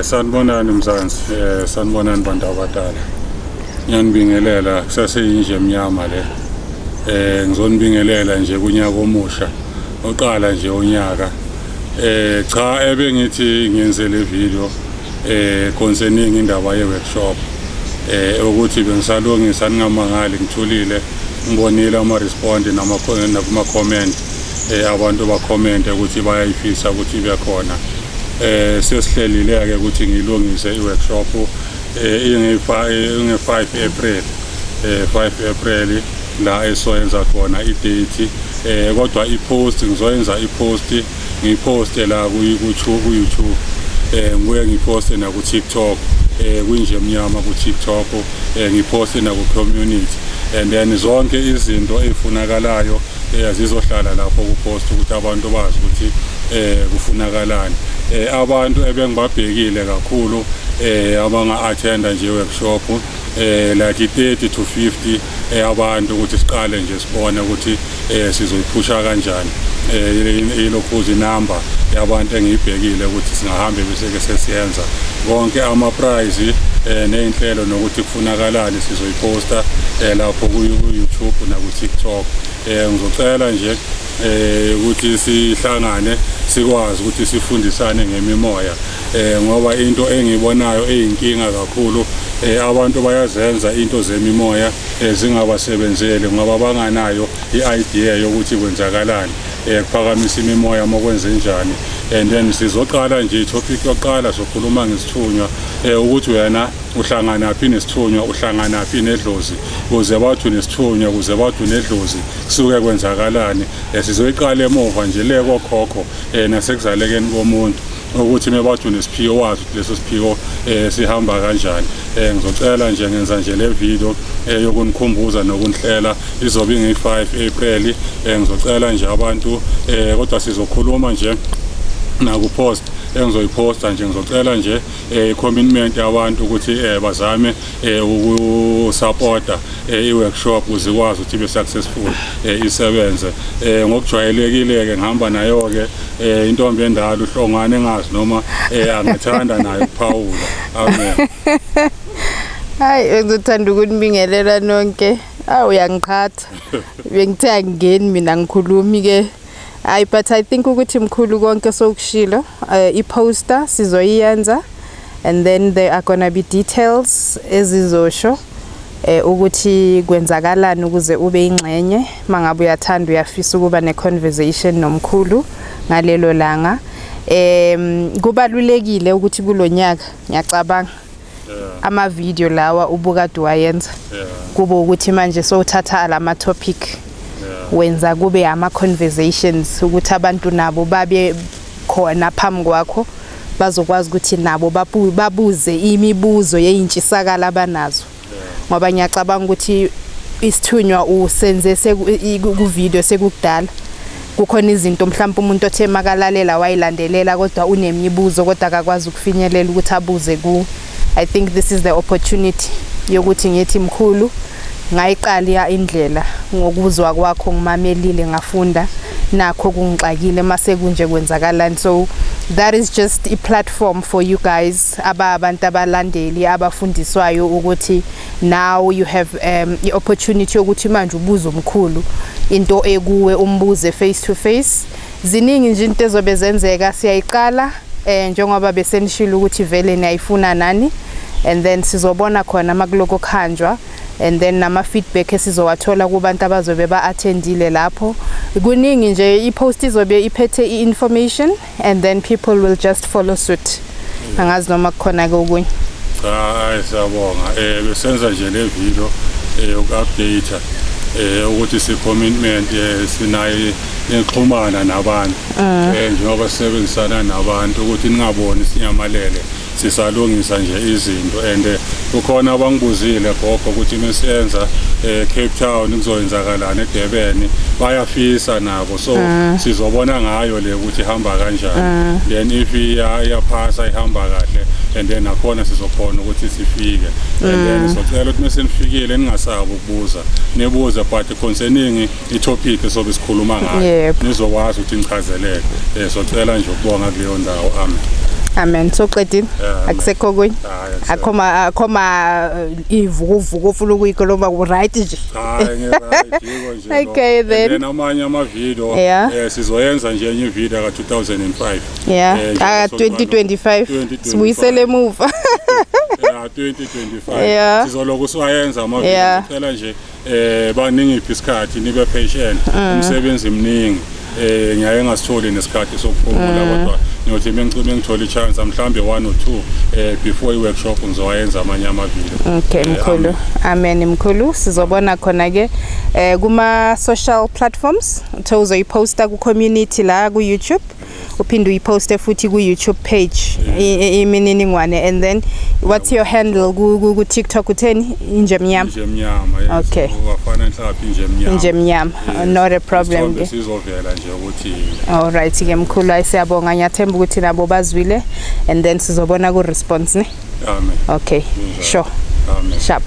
Sanibonani Mzansi, sanibonani bantu abadala. Ngiyanibingelela kusaseyinje emnyama le. Ngizonibingelela nje kunyaka omusha. Oqala nje unyaka. Cha, ebengithi ngenze le video concerning indaba ye workshop. Ukuthi bengisalungisa, ningamangali ngithulile, ngibonile ama respond nama nakuma comment, abantu ba comment ukuthi bayayifisa ukuthi ibe khona. Sesihlelile ke ukuthi ngilungise i-workshop inge 5 April, 5 April la esoyenza khona i-date, kodwa i-post ngizoyenza, i-post ngiyiposte la ku YouTube, ngibuye ngiposte na ku TikTok, kwinje emnyama ku TikTok, ngiposte na ku community, and then zonke izinto ezifunakalayo zizohlala lapho ku post ukuthi abantu bazi ukuthi kufunakalani. Abantu ebengibabhekile kakhulu abanga attenda nje workshop, like 30 to 50 abantu, ukuthi siqale nje sibone ukuthi sizoyiphusha kanjani. Ilokhuza inamba yabantu engiyibhekile ukuthi singahambe bese ke sesiyenza konke ama prize nezinhlelo nokuthi kufunakalani, sizoyiposta lapho ku YouTube na ku TikTok. Ngizocela nje ukuthi sihlangane, sikwazi ukuthi sifundisane ngemimoya, ngoba into engiyibonayo eyinkinga kakhulu, abantu bayazenza into zemimoya zingabasebenzeli ngoba banganayo i-idea yokuthi kwenzakalani, kuphakamisa imimoya makwenze njani. And then sizoqala nje i-topic yokuqala, sokhuluma ngesithunywa, ukuthi wena uhlanganaphi nesithunywa, uhlanganaphi nedlozi, kuze bathi unesithunywa, kuze bathi unedlozi, kusuke kwenzakalani. Sizoyiqala emuva nje le kokhokho nasekuzalekeni komuntu, ukuthi mebathi unesiphiwo wazi ukuthi leso siphiwo sihamba kanjani. Ngizocela nje, ngenza nje le video yokunikhumbuza nokunihlela, izobe ingi-5 April. Ngizocela nje abantu, kodwa sizokhuluma nje naku-post engizoyiposta nje, ngizocela nje i-commitment yabantu ukuthi bazame ukusupporta i-workshop ukuze ikwazi ukuthi ibe successful, isebenze ngokujwayelekile. Ke ngihamba nayo ke intombi endala uHlongwane, engazi noma angathanda nayo ukuphawula. Amen. Hayi, bengizothanda ukunibingelela nonke. Awu, uyangiqhatha. Bengithe angingeni mina, ngikhulumi ke. Hayi, but I think ukuthi mkhulu konke sokushilo. I-poster sizoyiyenza and then there are gonna be details ezizosho ukuthi kwenzakalani ukuze ube ingxenye mangabe uyathanda, uyafisa ukuba ne-conversation nomkhulu ngalelo langa. Kubalulekile ukuthi kulonyaka, ngiyacabanga, ama video lawa ubukade wayenza kube ukuthi manje sowuthatha lama topic wenza kube ama conversations, ukuthi abantu nabo babe khona phambi kwakho, bazokwazi ukuthi nabo babuze imibuzo yeyintshisakala abanazo, ngoba ngiyacabanga ukuthi isithunywa usenze ku video sekukudala, kukhona izinto mhlawumbe umuntu othe makalalela wayilandelela, kodwa unemibuzo kodwa akakwazi ukufinyelela ukuthi abuze ku. I think this is the opportunity yokuthi ngithi, mkhulu, ngayiqala indlela ngokuzwa kwakho, ngimamelile, ngafunda, nakho kungixakile, mase kunje kwenzakalani? So that is just a platform for you guys aba abantu abalandeli abafundiswayo ukuthi now you have i-opportunity yokuthi manje ubuze umkhulu into ekuwe, umbuze face to face. Ziningi nje into ezobe zenzeka. Siyayiqala njengoba besenishilo ukuthi vele niyayifuna nani, and then sizobona khona makuloko kuhanjwa, and then nama feedback esizowathola kubantu abazobe ba-attendile lapho. Kuningi nje, i-post izobe iphethe i-information and then people will just follow suit. Angazi noma kukhona ke okunye. Cha, hayi, siyabonga. Besenza nje le video yoku-update ukuthi si commitment sinayo nexhumana nabantu, njengoba sisebenzisana nabantu, ukuthi ningaboni sinyamalele, sisalungisa nje izinto. And kukhona abangibuzile, gogo, ukuthi mesiyenza Cape Town kuzoyenzakalani eDurban, bayafisa nabo, so sizobona ngayo le ukuthi ihamba kanjani. Then if iyaphasa, ihamba kahle, and then nakhona sizokhona ukuthi sifike. And then socela ukuthi mesenifikile ningasabi ukubuza, nibuze, but concerning i-topic esobe sikhuluma ngayo, nizokwazi ukuthi nichazeleke. Socela nje ukubonga kuleyo ndawo. Amen. Amen. So qedile? Yeah, amen. Akusekho okunye? Hayi, akusekho. Akho ma ivukuvuku ofuna ukuyikhuluma, ku-right nje? Hayi, ngi-right, yiko nje lo. Okay, And then. then amanye ama-video, sizoyenza nje enye ivideo ka-2005. Yeah, ah, 2025. 2025. Sibuyisele emuva. Yeah, 2025. Sizoloku siwayenza ama-video. Ngicela nje baningiphi isikhathi, nibe patient. Umsebenzi mningi, ngiyaye ngasitholi nesikhathi sokuphumula, kodwa ngiyothi mengicime ngithola i-chance, mhlambe one or two before i-workshop, ngizowayenza amanye ama-video. Okay, mkhulu. Amen, mkhulu. Sizobona khona ke kuma social platforms. Uthe uzoyiposta ku community la ku YouTube. Uphinde uyiposte futhi ku YouTube page imininingwane, and then what's your handle ku TikTok? Utheni, Inje Mnyama? Inje Mnyama, yes. Bafana Nhlaphi, Inje Mnyama. Inje Mnyama. Yes. Not a problem Isithombe ke. sizovela nje ukuthi. Alright ke, mkhulu, ayisiyabonga. Ngiyathemba ukuthi nabo bazwile and then sizobona ku response, ne? Amen. Okay. Kunjalo. Sure. Amen. Sharp.